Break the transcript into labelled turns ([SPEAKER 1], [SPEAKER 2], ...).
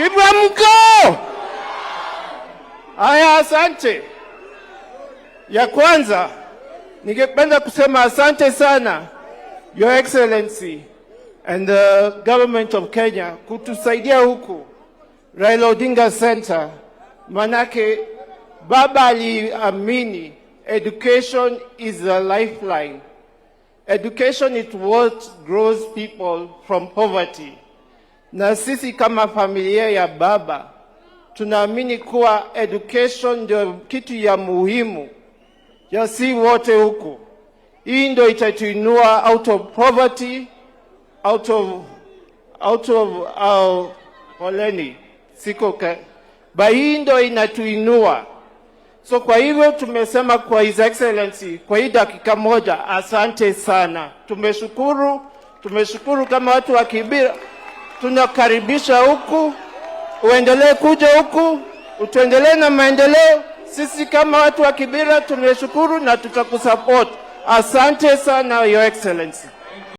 [SPEAKER 1] Kibra mko? Haya, asante. Ya kwanza ningependa kusema asante sana, Your Excellency and the government of Kenya, kutusaidia huku Raila Odinga Center, manake baba aliamini education is a lifeline. Education is what grows people from poverty. Na sisi kama familia ya baba tunaamini kuwa education ndio kitu ya muhimu ya si wote huku. Hii ndio itatuinua out of poverty, out of poleni siko ba, hii ndio inatuinua. So kwa hivyo tumesema kwa His Excellency kwa hii dakika moja, asante sana, tumeshukuru, tumeshukuru kama watu wa Kibra, tunakaribisha huku, uendelee kuja huku, utuendelee na maendeleo. Sisi kama watu wa Kibra tumeshukuru na tutakusupport. Asante sana, Your Excellency.